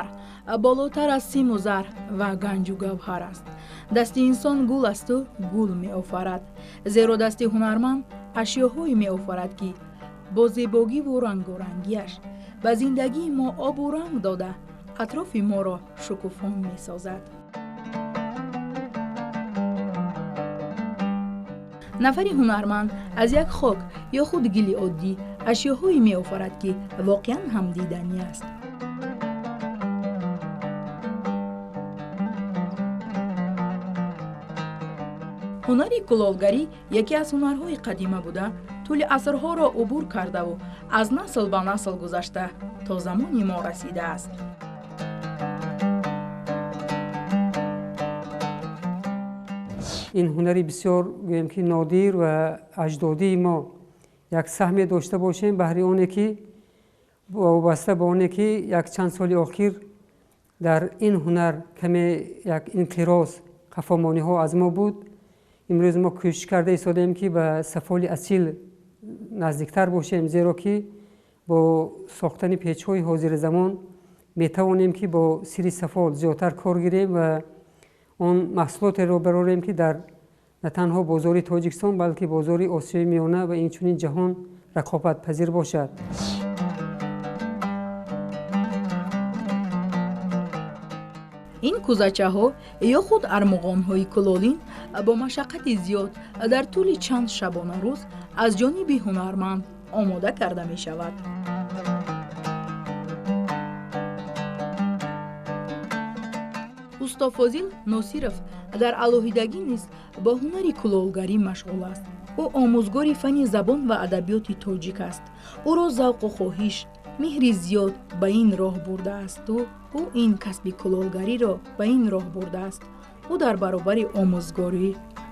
Ҳунар болотар аз симу зар ва ганҷу гавҳар аст. Дасти инсон гул асту гул меофарад, зеро дасти ҳунарманд ашёҳое меофарад, ки бо зебогиву рангорангиаш ба зиндагии мо обу ранг дода, атрофи моро шукуфон месозад. Нафари ҳунарманд аз як хок ё худ гили оддӣ ашёҳое меофарад, ки воқеан ҳам диданӣ аст. Ҳунари кулолгарӣ яке аз ҳунарҳои қадима буда, тӯли асрҳоро убур кардаву аз насл ба насл гузашта то замони мо расидааст. Ин ҳунари бисёр, гӯем ки, нодир ва аҷдодии мо як саҳме дошта бошем, баҳри оне ки вобаста ба оне ки як чанд соли охир дар ин ҳунар каме як инқироз, қафомониҳо аз мо буд. Имрӯз мо кӯшиш карда истодаем, ки ба сафоли асил наздиктар бошем, зеро ки бо сохтани печҳои ҳозиразамон метавонем, ки бо сири сафол зиёдтар кор гирем ва он маҳсулотеро барорем, ки дар на танҳо бозори Тоҷикистон, балки бозори Осиёи Миёна ва инчунин ҷаҳон рақобатпазир бошад. Ин кӯзачаҳо ё худ армуғонҳои кулолин бо машаққати зиёд дар тӯли чанд шабонарӯз аз ҷониби ҳунарманд омода карда мешавад. Усто Фозил Носиров дар алоҳидагӣ низ бо ҳунари кулолгарӣ машғул аст. Ӯ омӯзгори фанни забон ва адабиёти тоҷик аст. Ӯро завқу хоҳиш, меҳри зиёд ба ин роҳ бурдаасту ӯ ин касби кулолгариро ба ин роҳ бурдааст. Ӯ дар баробари омӯзгорӣ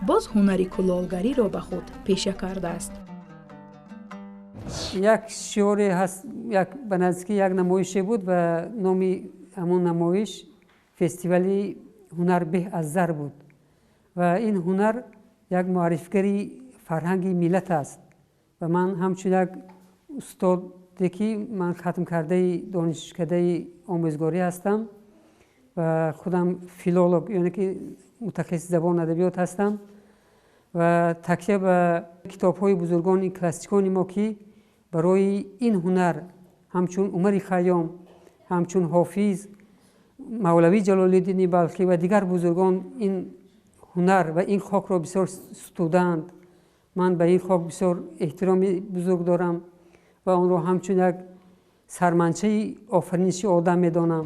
боз ҳунари кулолгариро ба худ пеша кардааст. Як шиоре ҳаст, як ба наздикӣ як намоише буд ва номи ҳамон намоиш фестивали ҳунар беҳ аз зар буд ва ин ҳунар як муаррифгари фарҳанги миллат аст ва ман ҳамчун як устоде, ки ман хатмкардаи донишкадаи омӯзгорӣ ҳастам ва худам филолог, яъне ки мутахассиси забон адабиёт ҳастам ва такя ба китобҳои бузургони классикони мо, ки барои ин ҳунар ҳамчун Умари Хайём, ҳамчун Ҳофиз, Мавлавӣ Ҷалолиддини Балхӣ ва дигар бузургон ин ҳунар ва ин хокро бисёр сутудаанд. Ман ба ин хок бисёр эҳтироми бузург дорам ва онро ҳамчун як сарманчаи офариниши одам медонам.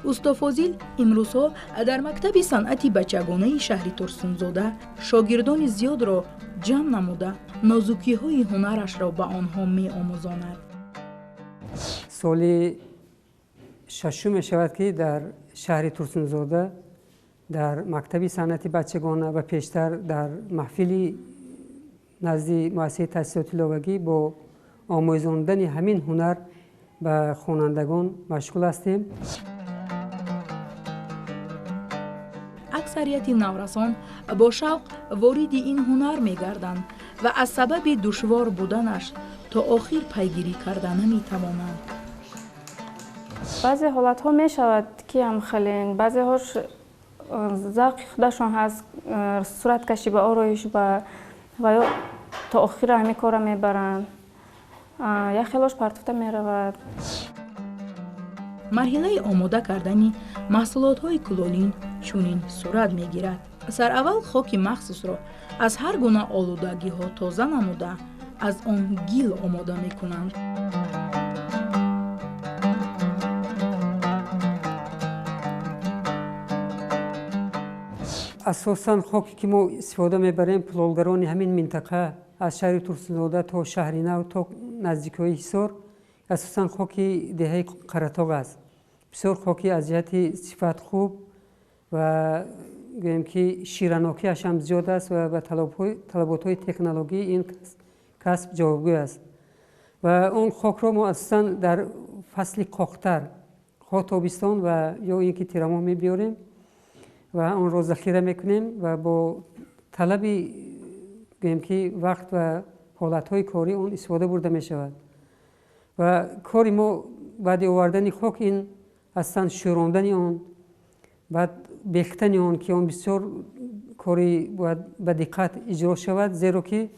Усто Фозил имрӯзҳо дар мактаби санъати бачагонаи шаҳри Турсунзода шогирдони зиёдро ҷамъ намуда, нозукиҳои ҳунарашро ба онҳо меомӯзонад. Соли шашум мешавад, ки дар шаҳри Турсунзода дар мактаби санъати бачагона ва пештар дар маҳфили назди муассисаи таҳсилоти иловагӣ бо омӯзондани ҳамин ҳунар ба хонандагон машғул ҳастем. Аксарияти наврасон бо шавқ вориди ин ҳунар мегарданд ва аз сабаби душвор буданаш то охир пайгирӣ карда наметавонанд. Баъзе ҳолатҳо мешавад, ки ҳам хеле баъзеҳош завқи худашон ҳаст, сураткашӣ ба ороиш ва ё то охира ҳамин корро мебаранд, як хелош партофта меравад. Марҳилаи омода кардани маҳсулотҳои кулолин чунин сурат мегирад. Сараввал хоки махсусро аз ҳар гуна олудагиҳо тоза намуда, аз он гил омода мекунанд. Асосан хоке, ки мо истифода мебарем, кулолгарони ҳамин минтақа аз шаҳри Турсунзода то шаҳри Нав то наздикиҳои Ҳисор, асосан хоки деҳаи Қаратоғ аст. Бисёр хоки аз ҷиҳати сифат хуб ва гӯем ки ширанокиаш ҳам зиёд аст ва ба талаботҳои технологии ин касб ҷавобгӯ аст. Ва он хокро мо асосан дар фасли қоқтар, хоҳ тобистон ва ё ин ки тирамоҳ мебиёрем ва онро захира мекунем ва бо талаби, гӯем ки, вақт ва ҳолатҳои корӣ он истифода бурда мешавад. Ва кори мо баъди овардани хок ин Ҳастанд шӯрондани он, баъд бехтани он, ки он бисёр кори бояд ба диққат иҷро шавад, зеро ки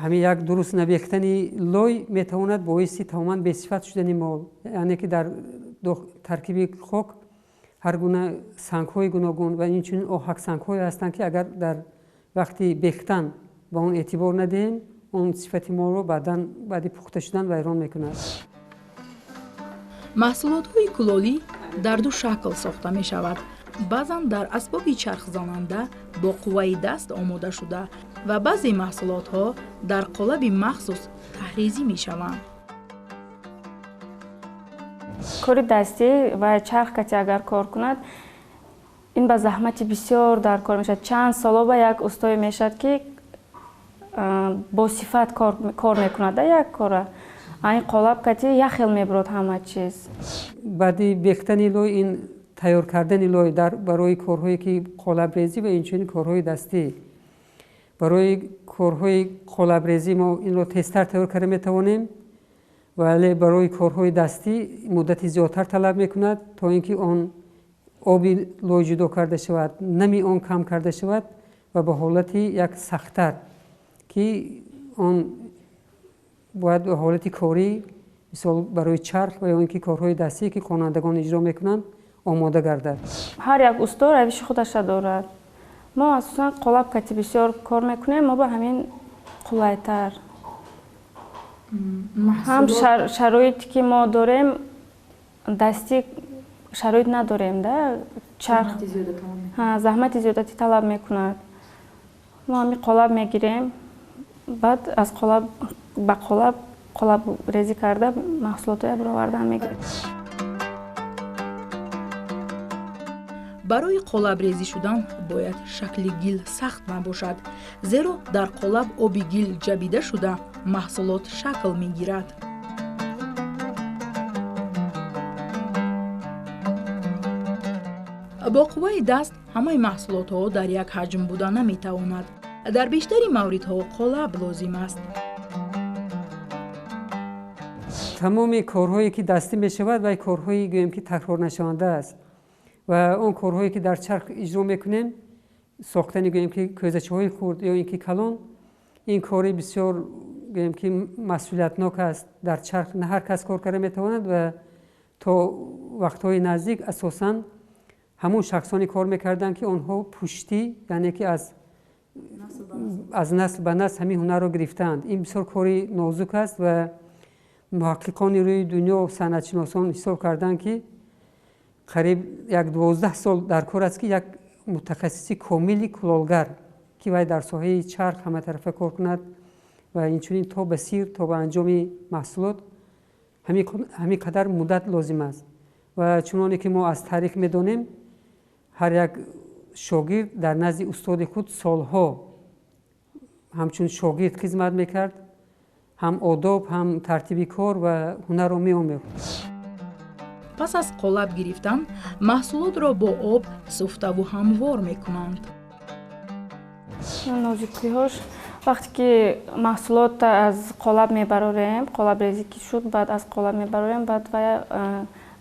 ҳамин як дуруст набехтани лой метавонад боиси тамоман бесифат шудани мол, яъне ки дар таркиби хок ҳар гуна сангҳои гуногун ва инчунин оҳаксангҳое ҳастанд, ки агар дар вақти бехтан ба он эътибор надиҳем, он сифати молро баъдан баъди пухта шудан вайрон мекунад. Маҳсулотҳои кулолӣ дар ду шакл сохта мешавад. Баъзан дар асбоби чархзананда бо қувваи даст омода шуда ва баъзе маҳсулотҳо дар қолаби махсус таҳрезӣ мешаванд. Кори дастӣ ва чарх кати агар кор кунад, ин ба заҳмати бисёр дар кор мешавад. Чанд соло ба як устое мешавад, ки бо сифат кор мекунад як кора. Ин қолаб кати як хел мебурад ҳама чиз. Баъди бехтани лой, ин тайёр кардани лой барои корҳое ки қолабрезӣ ва инчунин корҳои дастӣ. Барои корҳои қолабрезӣ мо инро тезтар тайёр карда метавонем, вале барои корҳои дастӣ муддати зиёдтар талаб мекунад, то ин ки он оби лой ҷудо карда шавад, нами он кам карда шавад ва ба ҳолати як сахттар, ки он бояд ба ҳолати корӣ, мисол барои чарх ва ё ин ки корҳои дастӣ, ки хонандагон иҷро мекунанд, омода гардад. Ҳар як усто равиши худаша дорад. Мо асосан қолаб кати бисёр кор мекунем, мо ба ҳамин қулайтар. Ҳам шароите ки мо дорем, дастӣ шароит надорем, да? Чарх заҳмати зиёдатӣ талаб мекунад. Мо ҳамин қолаб мегирем, баъд аз қолаб ба қолаб қолаб резӣ карда маҳсулотҳоя баровардан мегирем. Барои қолабрезӣ шудан бояд шакли гил сахт набошад, зеро дар қолаб оби гил ҷабида шуда маҳсулот шакл мегирад. Бо қувваи даст ҳамаи маҳсулотҳо дар як ҳаҷм буда наметавонад. Дар бештари мавридҳо қолаб лозим аст. Тамоми корҳое ки дастӣ мешавад, вай корҳое гӯем ки такрорнашаванда аст ва он корҳое ки дар чарх иҷро мекунем, сохтани гӯем ки кӯзачаҳои хурд ё ин ки калон, ин кори бисёр гӯем ки масъулиятнок аст. Дар чарх на ҳар кас кор карда метавонад ва то вақтҳои наздик асосан ҳамон шахсоне кор мекарданд, ки онҳо пуштӣ, яъне ки аз насл ба насл ҳамин ҳунарро гирифтаанд. Ин бисёр кори нозук аст ва муҳаққиқони рӯи дунё, санъатшиносон ҳисоб карданд, ки қариб 12 сол дар кор аст, ки як мутахассиси комили кулолгар, ки вай дар соҳаи чарх ҳаматарафа кор кунад ва инчунин то ба сир, то ба анҷоми маҳсулот ҳамин қадар муддат лозим аст. Ва чуноне ки мо аз таърих медонем, ҳар як шогирд дар назди устоди худ солҳо ҳамчун шогирд хизмат мекард, ҳам одоб, ҳам тартиби кор ва ҳунарро меомӯхт. Пас аз қолаб гирифтан маҳсулотро бо об суфтаву ҳамвор мекунанд. Нозукиҳош вақте ки маҳсулот аз қолаб мебарорем, қолабрезӣ ки шуд, баъд аз қолаб мебарорем, баъд вая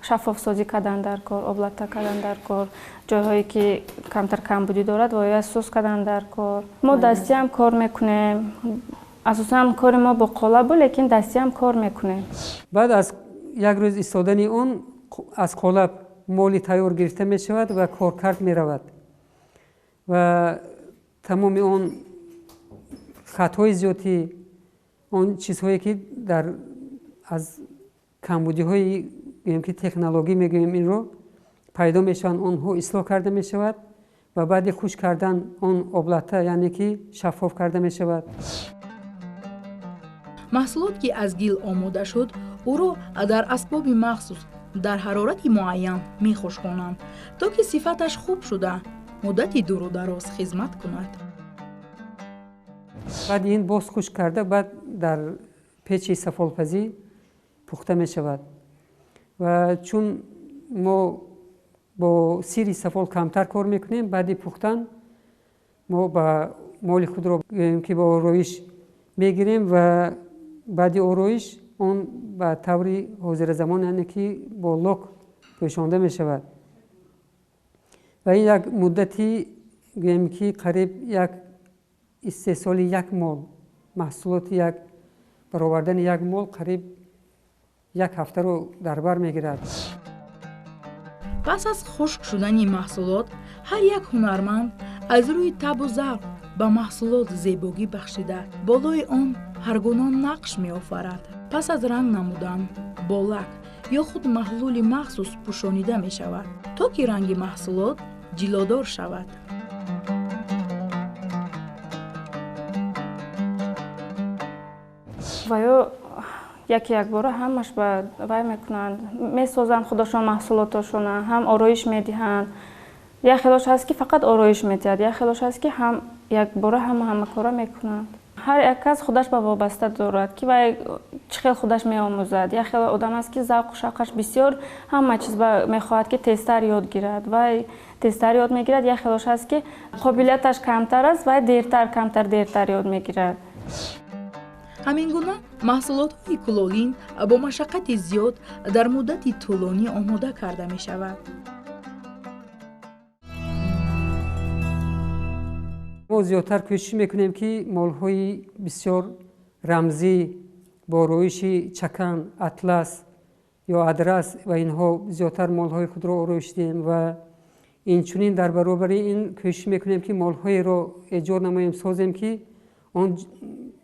шаффофсозӣ кардан дар кор, облата кардан дар кор, ҷойҳое ки камтар камбудӣ дорад, вая сӯз кардан дар кор. Мо дастиам кор мекунем. Асосан кори мо бо қолабу, лекин дастиам кор мекунем. Баъд аз як рӯз истодани он аз қолаб моли тайёр гирифта мешавад ва коркард меравад ва тамоми он хатҳои зиёдӣ, он чизҳое ки дар аз камбудиҳои гӯем ки технологӣ мегӯем, инро пайдо мешаванд, онҳо ислоҳ карда мешавад ва баъди хушк кардан он облата, яъне ки шаффоф карда мешавад. Маҳсулот ки аз гил омода шуд, ӯро дар асбоби махсус дар ҳарорати муайян мехушконанд, то ки сифаташ хуб шуда муддати дуру дароз хизмат кунад. Баъди ин боз хушк карда, баъд дар печи сафолпазӣ пухта мешавад ва чун мо бо сири сафол камтар кор мекунем, баъди пухтан мо ба моли худро гӯем ки ба ороиш мегирем ва баъди ороиш он ба таври ҳозиразамон, яъне ки бо лок пӯшонда мешавад. Ва ин як муддати гӯем ки қариб як истеҳсоли як мол, маҳсулоти як баровардани як мол қариб як ҳафтаро дар бар мегирад. Пас аз хушк шудани маҳсулот ҳар як ҳунарманд аз рӯи табу завқ ба маҳсулот зебогӣ бахшида, болои он ҳар гуна нақш меофарад. Пас аз ранг намудан бо лак ё худ маҳлули махсус пӯшонида мешавад, то ки ранги маҳсулот ҷилодор шавад. Ва ё яке якбора ҳамаш ба вай мекунанд, месозанд худошон маҳсулотошона, ҳам ороиш медиҳанд. Як хелош ҳаст ки фақат ороиш медиҳад, як хелош ҳаст ки ҳам якбора ҳама кора мекунанд. Ҳар як кас худаш ба вобаста дорад ки вай чӣ хел худаш меомӯзад. Як хел одам аст ки завқу шавқаш бисёр, ҳама чиз мехоҳад ки тезтар ёд гирад, вай тезтар ёд мегирад. Як хелош ҳаст ки қобилияташ камтар аст, вай дертар, камтар дертар ёд мегирад. Ҳамин гуна маҳсулотҳои кулолин бо машаққати зиёд дар муддати тӯлонӣ омода карда мешавад. Мо зиёдтар кӯшиш мекунем ки молҳои бисёр рамзӣ бо ороиши чакан, атлас ё адрас ва инҳо зиёдтар молҳои худро ороиш диҳем ва инчунин дар баробари ин кӯшиш мекунем ки молҳоеро эҷод намоем, созем ки он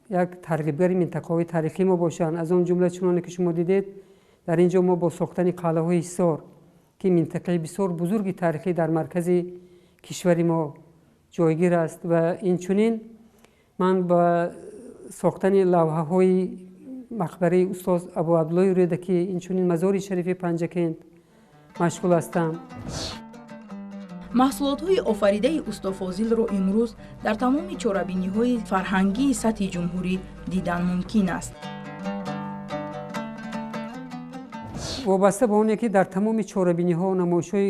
як тарғибгари минтақаҳои таърихӣ мо бошанд. Аз он ҷумла чуноне ки шумо дидед, дар ин ҷо мо бо сохтани қалъаҳои Ҳисор, ки минтақаи бисёр бузурги таърихӣ дар маркази кишвари мо ҷойгир аст, ва инчунин ман ба сохтани лавҳаҳои мақбараи устоз Абу Абдуллои Рӯдакӣ, инчунин мазори шарифи Панҷакент машғул ҳастам. Маҳсулотҳои офаридаи усто Фозилро имрӯз дар тамоми чорабиниҳои фарҳангии сатҳи ҷумҳурӣ дидан мумкин аст. Вобаста ба оне ки дар тамоми чорабиниҳо намоишҳои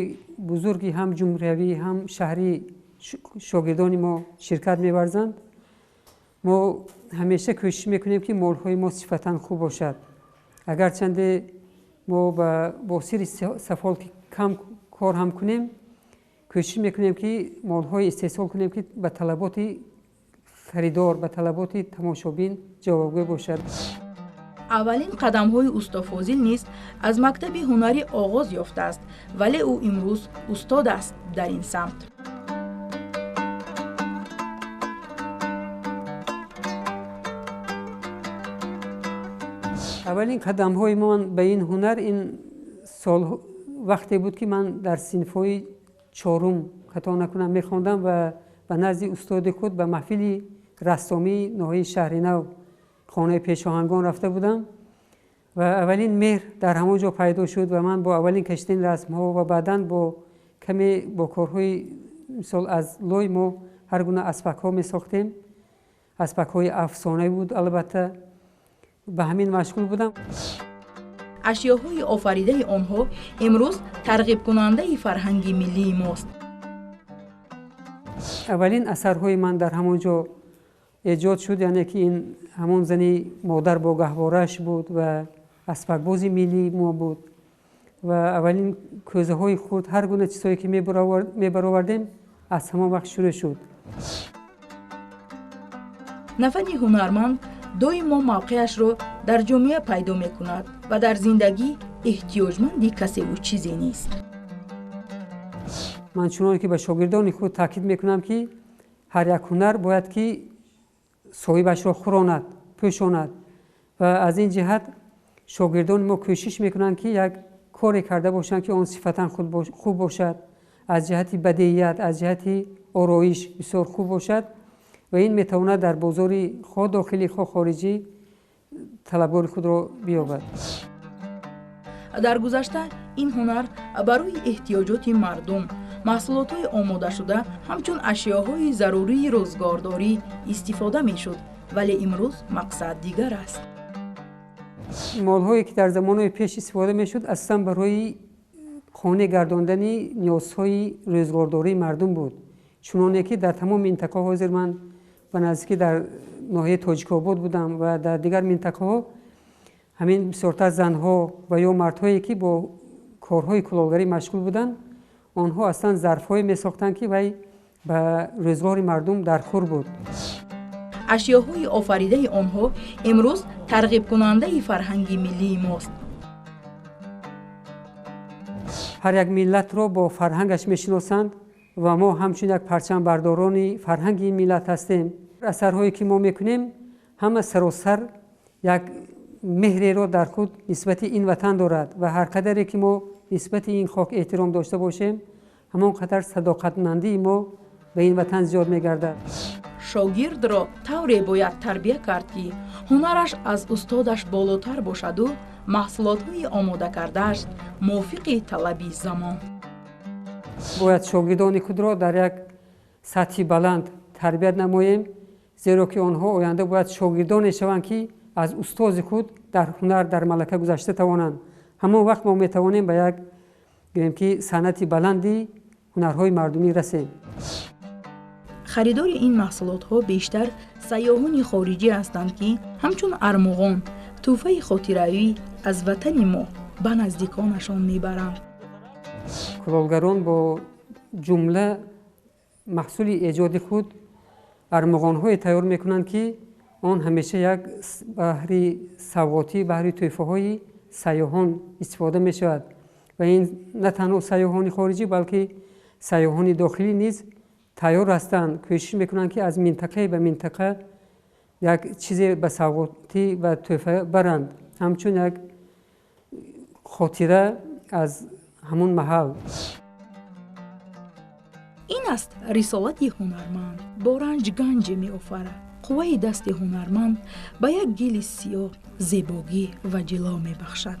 бузурги ҳам ҷумҳуриявӣ ҳам шаҳрӣ шогирдони мо ширкат меварзанд, мо ҳамеша кӯшиш мекунем ки молҳои мо сифатан хуб бошад. Агарчанде мо бо сири сафол кам кор ҳам кунем, кӯшиш мекунем ки молҳои истеҳсол кунем ки ба талаботи харидор, ба талаботи тамошобин ҷавобгӯ бошад. Аввалин қадамҳои усто Фозил низ аз мактаби ҳунарӣ оғоз ёфтааст, вале ӯ имрӯз устод аст дар ин самт. Аввалин қадамҳои ман ба ин ҳунар ин сол вақте буд ки ман дар синфҳои чорум, хато накунам, мехондам ва ба назди устоди худ ба маҳфили рассомии ноҳияи Шаҳринав, хонаи пешоҳангон рафта будам ва аввалин меҳр дар ҳамон ҷо пайдо шуд ва ман бо аввалин кашидани расмҳо ва баъдан бо каме бо корҳои мисол аз лой мо ҳар гуна аспакҳо месохтем. Аспакҳои афсонавӣ буд, албатта ба ҳамин машғул будам. Ашёҳои офаридаи онҳо имрӯз тарғибкунандаи фарҳанги миллии мост. Аввалин асарҳои ман дар ҳамон ҷо эҷод шуд, яъне ки ин ҳамон зани модар бо гаҳвораш буд ва аспакбози миллии мо буд ва аввалин кӯзаҳои худ, ҳар гуна чизҳое ки мебаровардем, аз ҳамон вақт шурӯъ шуд. Нафари ҳунарманд доимо мавқеашро дар ҷомеа пайдо мекунад ва дар зиндагӣ эҳтиёҷманди касеву чизе нест. Ман чуноне ки ба шогирдони худ таъкид мекунам ки ҳар як ҳунар бояд ки соҳибашро хӯронад, пӯшонад ва аз ин ҷиҳат шогирдони мо кӯшиш мекунанд ки як коре карда бошанд ки он сифатан хуб бошад, аз ҷиҳати бадеият, аз ҷиҳати ороиш бисёр хуб бошад ва ин метавонад дар бозори хоҳ дохилӣ хоҳ хориҷӣ талабгори худро биёбад. Дар гузашта ин ҳунар барои эҳтиёҷоти мардум, маҳсулотҳои омодашуда ҳамчун ашёҳои зарурии рӯзгордорӣ истифода мешуд, вале имрӯз мақсад дигар аст. Молҳое ки дар замонҳои пеш истифода мешуд, асосан барои қонеъ гардондани ниёзҳои рӯзгордории мардум буд. Чуноне ки дар тамоми минтақаҳо, ҳозир ман ба наздикӣ дар ноҳияи Тоҷикобод будам ва дар дигар минтақаҳо ҳамин бисёртар занҳо ва ё мардҳое ки бо Корҳои кулолгарӣ машғул буданд, онҳо аслан зарфҳое месохтанд, ки вай ба рӯзгори мардум дархӯр буд. Ашёҳои офаридаи онҳо имрӯз тарғибкунандаи фарҳанги миллии мост. Ҳар як миллатро бо фарҳангаш мешиносанд ва мо ҳамчун як парчамбардорони фарҳанги ин миллат ҳастем. Асарҳое ки мо мекунем, ҳама саросар як меҳреро дар худ нисбати ин ватан дорад ва ҳар қадаре ки мо нисбати ин хок эҳтиром дошта бошем, ҳамон қадар садоқатмандии мо ба ин ватан зиёд мегардад. Шогирдро тавре бояд тарбия кард, ки ҳунараш аз устодаш болотар бошаду маҳсулотҳои омода кардааш мувофиқи талаби замон. Бояд шогирдони худро дар як сатҳи баланд тарбият намоем, зеро ки онҳо оянда бояд шогирдоне шаванд, ки аз устози худ дар ҳунар, дар малака гузашта тавонанд. Ҳамон вақт мо метавонем ба як, гӯем ки, санъати баланди ҳунарҳои мардумӣ расем. Харидори ин маҳсулотҳо бештар сайёҳони хориҷӣ ҳастанд, ки ҳамчун армуғон, тӯҳфаи хотиравӣ аз ватани мо ба наздиконашон мебаранд. Кулолгарон бо ҷумла маҳсули эҷоди худ армуғонҳое тайёр мекунанд, ки он ҳамеша як баҳри савғотӣ, баҳри тӯҳфаҳои сайёҳон истифода мешавад ва ин на танҳо сайёҳони хориҷӣ, балки сайёҳони дохилӣ низ тайёр ҳастанд, кӯшиш мекунанд, ки аз минтақае ба минтақа як чизе ба савғотӣ ва тӯҳфа баранд, ҳамчун як хотира аз ҳамон маҳал. Ин аст рисолати ҳунарманд. Бо ранҷ ганҷе меофарад. Қувваи дасти ҳунарманд ба як гили сиёҳ зебогӣ ва ҷило мебахшад.